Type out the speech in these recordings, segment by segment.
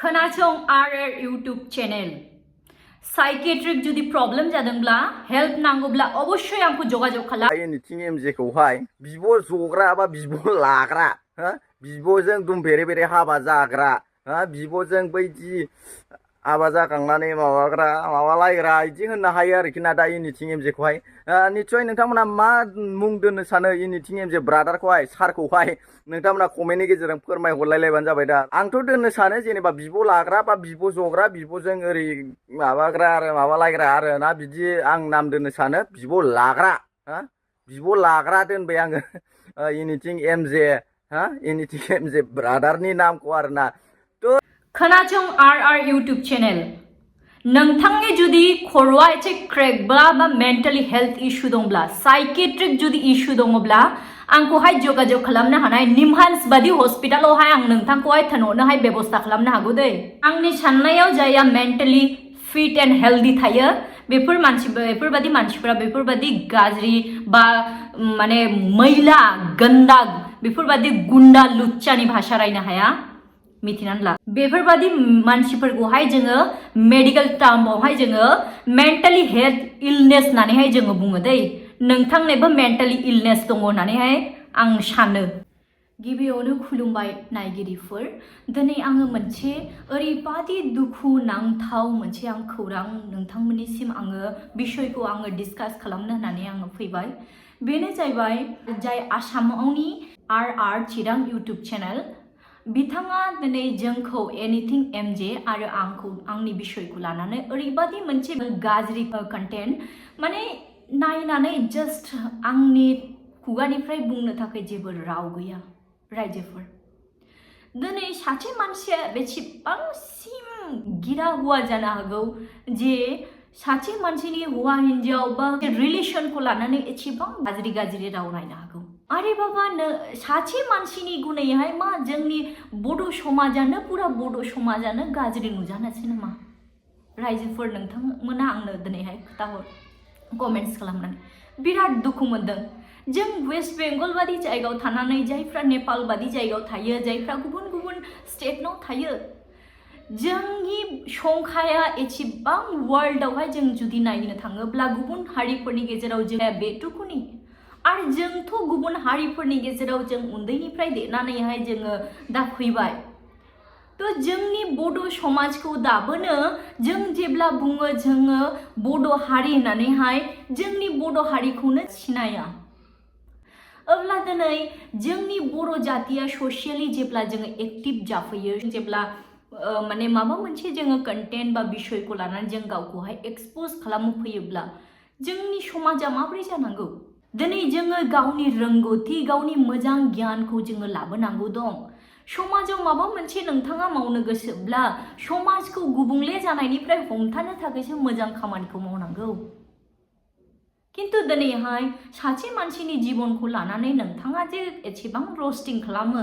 खोनासं आर YouTube channel psychiatric जुदि problem जादोंब्ला हेल्प नांगौब्ला अवश्य आंखौ जगाजग खालाम। निथिं एमजेखौहाय बिब' जग्रा बा बिब' लाग्रा बिब'जों दुम बेरे बेरे हाबा जाग्रा बिब'जों बैदि हाबा जाखांनानै माबाग्रा माबालायग्रा बिदि होननो हायो आरोखि ना दा इनिथिं एमजेखौहाय निस्सय नोंथांमोना मा मुं दोननो सानो इनिथिं एमजे ब्रादारखौहाय सारखौहाय नोंथांमोना कमेन्टनि गेजेरजों फोरमायहरलायलायबानो जाबाय। दा आंथ' दोननो सानो जेनेबा बिब' लाग्रा बा बिब' जग्रा बिब'जों ओरै माबाग्रा आरो माबालायग्रा आरो ना बिदि आं नाम दोननो सानो बिब' लाग्रा बिब' लाग्रा दोनबाय आङो इनिथिं एमजे इनिथिं एमजे ब्रादारनि नामखौ आरोना। खोनासं आर इउटुब चैनल नोंथांनि जुदि खर'आ एसे क्रेकब्ला बा मेन्टेलि हेल्थ इशू दंब्ला साइकेट्रिक जुदि इशू दङब्ला आंखौहाय जगाजग खालामनो हानाय निमहान्स बादि हस्पिटालावहाय आं नोंथांखौहाय थिनहरनोहाय बेबस्था खालामनो हागौ दै। आंनि साननायाव जायहा मेन्टेलि फिट एन्ड हेल्थि थायो बेफोरबादि मानसिफोरा बेफोरबादि गाज्रि बा माने मैला गन्दा बेफोरबादि गुन्डा लुच्चानि भाषा रायनो हाया मिथिनानै ला। बेफोरबादि मानसिफोरखौहाय जोङो मेडिकेल टार्मावहाय जोङो मेन्टेलि हेल्थ इलनेस होननानैहाय जोङो बुङो दै। नोंथांनोबो मेन्टेलि इलनेस दङ होननानैहाय आं सानो। गिबियावनो खुलुमबाय नायगिरिफोर, दिनै आङो मोनसे ओरैबादि दुखु नांथाव मोनसे आं खौरां नोंथांमोननिसिम आङो बिसयखौ आङो डिसकास खालामनो होननानै आङो फैबाय। बेनो जाहैबाय जाय आसामावनि आर चिरां इउटुब चेनेल बिथाङा दिनै जोंखौ एनिथिं एमजे आरो आंखौ आंनि बिसयखौ लानानै ओरैबादि मोनसे गाज्रि कन्टेन्ट माने नायनानै जास्ट आंनि खुगानिफ्राय बुंनो थाखाय जेबो राव गैया। रायजोफोर दिनै सासे मानसिया बेसेबांसिम गिरा हुआ जानो हागौ जे सासे मानसिनि हौवा हिन्जाव बा रिलेसनखौ लानानै एसेबां गाज्रि राव रायनो हागौ। आरे बाबा सासे मानसिनि गुनैहाय मा जोंनि बड' समाजानो पुरा बड' समाजानो गाज्रि नुजानोसै नामा? रायजोफोर नोंथांमोना आंनो दिनैहाय खोथाहर कमेन्ट्स खालामनानै बिराद दुखु मोनदों। जों वेस्ट बेंगल बादि जायगायाव थानानै जायफ्रा नेपाल बादि जायगायाव थायो जायफ्रा गुबुन गुबुन स्टेटनाव थायो जोंनि संख्याया एसेबां वर्ल्डआवहाय जों जुदि नायनो थाङोब्ला गुबुन हारिफोरनि गेजेराव जोंहा बेटुकुनि आरो जोंथ' गुबुन हारिफोरनि गेजेराव जों उन्दैनिफ्राय देरनानैहाय जोङो दा फैबाय। थ' जोंनि बड' समाजखौ दाबोनो जों जेब्ला बुङो जोङो बड' हारि होननानैहाय जोंनि बड' हारिखौनो सिनाया। अब्ला दिनै जोंनि बर' जातिया ससियेलि जेब्ला जोङो एक्टिभ जाफैयो जेब्ला माने माबा मोनसे जोङो कन्टेन्ट बा बिसयखौ लानानै जों गावखौहाय एक्सप'ज खालामनो फैयोब्ला जोंनि समाजा माबोरै जानांगौ? दिनै जोङो गावनि रोंगौथि गावनि मोजां गियानखौ जोङो लाबोनांगौ दं। समाजाव माबा मोनसे नोंथाङा मावनो गोसोब्ला समाजखौ गुबुंले जानायनिफ्राय हमथानो थाखायसो मोजां खामानिखौ मावनांगौ। किन्तु दिनैहाय सासे मानसिनि जिबनखौ लानानै नोंथाङा जे एसेबां रस्टिं खालामो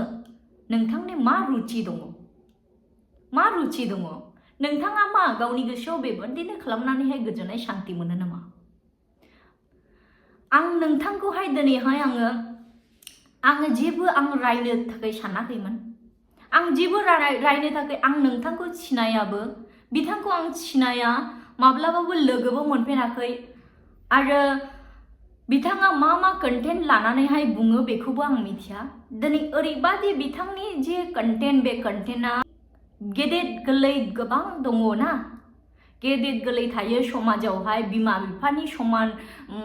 नोंथांनि मा रुचि दङ? मा रुचि दङ? नोंथाङा मा गावनि गोसोआव बेबादिनो खालामनानैहाय गोजोननाय शान्ति मोनो नामा? आं नोंथांखौहाय दिनैहाय आङो जेबो रायनो थाखाय सानाखैमोन। आं जेबो रायनो थाखाय आं नोंथांखौ सिनायाबो बिथांखौ आं सिनाया माब्लाबाबो लोगोबो मोनफेराखै आरो बिथाङा मा कन्टेन्ट लानानैहाय बुङो बेखौबो आं मिथिया। दिनै ओरैबादि बिथांनि जे कन्टेन्ट बे कन्टेन्टआ गेदेर गोरलै गोबां दङ ना। गेदेर गोरलै थायो समाजावहाय बिमा बिफानि समान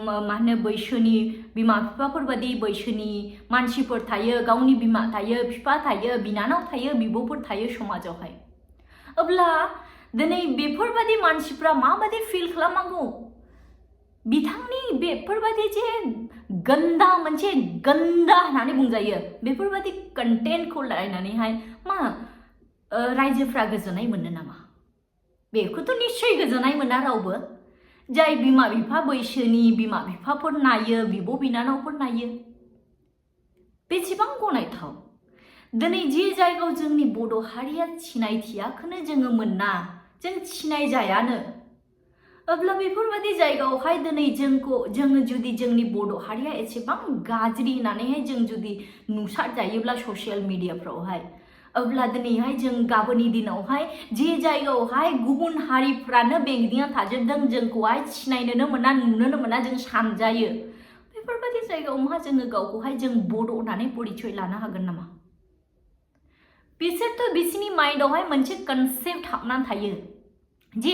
मा होनो बैसोनि बिमा बिफाफोर बादि बैसोनि मानसिफोर थायो, गावनि बिमा थायो, बिफा थायो, बिनानाव थायो, बिब'फोर थायो समाजावहाय। अब्ला दिनै बेफोरबादि मानसिफ्रा माबादि फिल खालामनांगौ? बिथांनि बेफोरबादि जे मोनसे गन्दा होननानै बुंजायो बेफोरबादि कन्टेन्टखौ लायनानैहाय मा रायजोफ्रा गोजोननाय मोनो नामा? बेखौथ' निस्सय गोजोननाय मोना रावबो। जाय बिमा बिफा बैसोनि बिमा बिफाफोर नायो, बिब' बिनानावफोर नायो बेसेबां गनायथाव। दिनै जे जायगायाव जोंनि बड' हारिया सिनायथियाखौनो जोङो मोना, जों सिनाय जायानो। अब्ला बेफोरबादि जायगायावहाय दिनै जोङो जुदि जोंनि बड' हारिया एसेबां गाज्रि होननानैहाय जों जुदि नुसार जायोब्ला ससियेल मिडियाफ्रावहाय अब्ला दिनैहाय जों गाबोननि दिनावहाय जे जायगायावहाय गुबुन हारिफ्रानो बेंगिदिंना थाजोबदों जोंखौहाय सिनायनोनो मोना नुनोनो मोना जों सानजायो बेफोरबायदि जायगायाव मा जोङो गावखौहाय जों बड' होननानै परिचय लानो हागोन नामा बिसोरथ' बिसिनि माइन्डआवहाय मोनसे कनसेप्ट हाबनानै थायो जे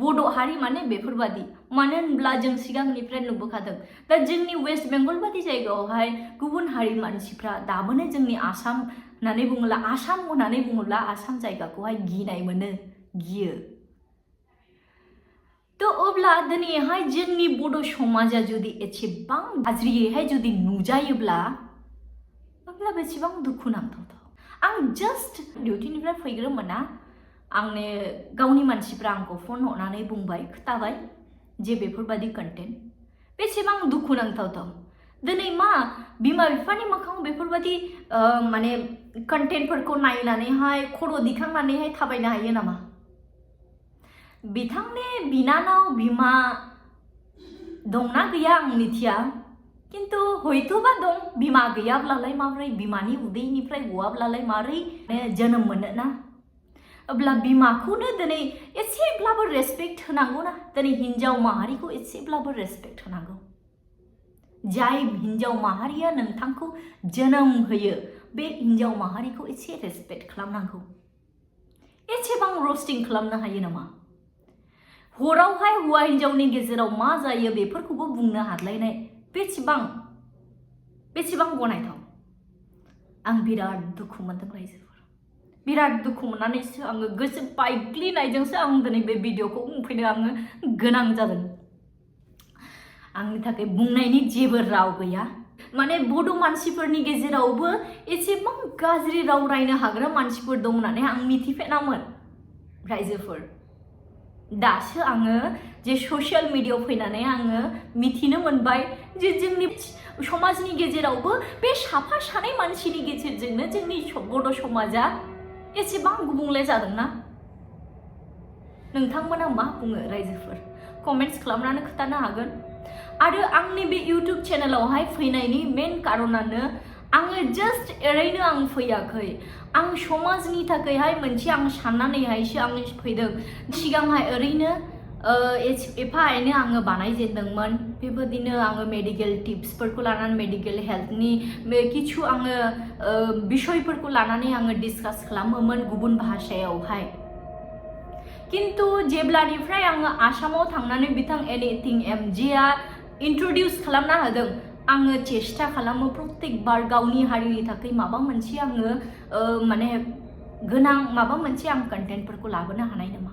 बड' हारि माने बेफोरबादि मानो होनब्ला जों सिगांनिफ्राय नुबोखादों दा जोंनि वेस्ट बेंगल बादि जायगायावहाय गुबुन हारि मानसिफ्रा दाबोनो जोंनि आसाम होननानै बुङोब्ला आसाम जायगाखौहाय गिनाय मोनो गियो तो अब्ला दिनैहाय जोंनि बड' समाजा जुदि एसेबां गाज्रियैहाय जुदि नुजायोब्ला अब्ला बेसेबां दुखु नांथावथाव आं जास्ट डिउटिनिफ्राय फैग्रोमोना आंनो गावनि मानसिफ्रा आंखौ फन हरनानै बुंबाय खोथाबाय जे बेफोरबादि कन्टेन्ट बेसेबां दुखु नांथावथाव दिनै मा बिमा बिफानि मोखाङाव बेफोरबादि माने कन्टेन्टफोरखौ नायनानैहाय खर' दिखांनानैहाय थाबायनो हायो नामा बिथांनि बिनानाव बिमा दंना गैया आं मिथिया किन्तु हयथ'बा दं बिमा गैयाब्लालाय माबोरै बिमानि उदैनिफ्राय गवाब्लालाय माबोरै जोनोम मोनो ना अब्ला बिमाखौनो दिनै एसेब्लाबो रेसपेक्ट होनांगौ ना दिनै हिन्जाव माहारिखौ एसेब्लाबो रेसपेक्ट होनांगौ जाय हिन्जाव माहारिया नोंथांखौ जोनोम होयो बे हिन्जाव माहारिखौ एसे रेसपेक्ट खालामनांगौ एसेबां रस्टिं खालामनो हायो नामा हरावहाय हौवा हिन्जावनि गेजेराव मा जायो बेफोरखौबो बुंनो हालायनाय बेसेबां गनायथाव आं बिराद दुखु मोनदों रायजोफोर बिराद दुखु मोननानैसो आङो गोसो बायग्लिनायजोंसो आं दिनै बे भिडिअखौ बुंफैनो आङो गोनां जादों आंनि थाखाय बुंनायनि जेबो राव गैया माने बड' मानसिफोरनि गेजेरावबो एसेबां गाज्रि राव रायनो हाग्रा मानसिफोर दं होननानै आं मिथिफेरामोन रायजोफोर दासो आङो जे ससियेल मिडियायाव फैनानै आङो मिथिनो मोनबाय जे जोंनि समाजनि गेजेरावबो बे साफा सानै मानसिनि गेजेरजोंनो जोंनि बड' समाजा एसेबां गुबुंले जादोंना नोंथांमोना मा बुङो रायजोफोर कमेन्ट्स खालामनानै खोन्थानो हागोन आरो आंनि बे इउटुब चेनेलावहाय फैनायनि मेन कारनानो आङो जास्ट ओरैनो आं फैयाखै आं समाजनि थाखायहाय मोनसे आं साननानैहायसो आं फैदों सिगांहाय ओरैनो एफा एनै आङो बानायजेनदोंमोन बेबायदिनो आङो मेडिकेल टिप्सफोरखौ लानानै मेडिकेल हेल्थनि किछु आङो बिषयफोरखौ लानानै आङो डिसकास खालामोमोन गुबुन भाषायावहाय किन्तु जेब्लानिफ्राय आङो आसामाव थांनानै बिथां एनिथिं एमजेआ इन्ट्रडिउस खालामना होदों आङो चेष्टा खालामो प्रत्येक बार गावनि हारिनि थाखाय माबा मोनसे आङो माने गोनां माबा मोनसे आं कन्टेन्टफोरखौ लाबोनो हानाय नामा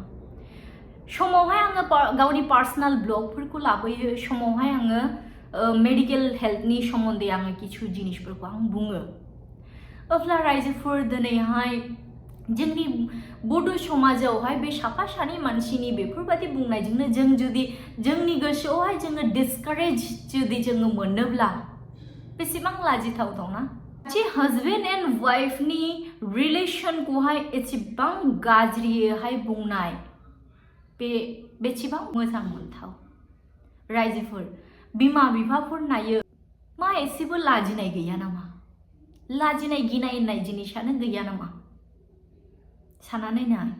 समावहाय आङो गावनि पार्सनेल ब्लगफोरखौ लाबोयो समावहाय आङो मेडिकेल हेल्थनि सोमोन्दै आङो किछु जिनिसफोरखौ आं बुङो अब्ला रायजोफोर दिनैहाय जोंनि बड' समाजावहाय बे साफा सानै मानसिनि बेफोरबायदि बुंनायजोंनो जों जुदि जोंनि गोसोआवहाय जोङो डिसकारेज जुदि जोङो मोनोब्ला बेसेबां लाजिथावथावना जे हाजबेन्ड एन्ड वाइफनि रिलेशनखौहाय एसेबां गाज्रियैहाय बुंनाय बेसेबां मोजां मोनथाव रायजोफोर बिमा बिफाफोर नायो मा एसेबो लाजिनाय गैया नामा लाजिनाय गिनाय होननाय जिनिसानो गैया नामा साननानै नाय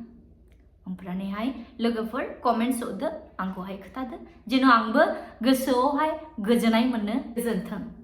ओमफ्रायहाय लोगोफोर कमेन्ट्स हरदो आंखौहाय खोन्थादो जेन' आंबो गोसोआवहाय गोजोननाय मोनो गोजोन्थों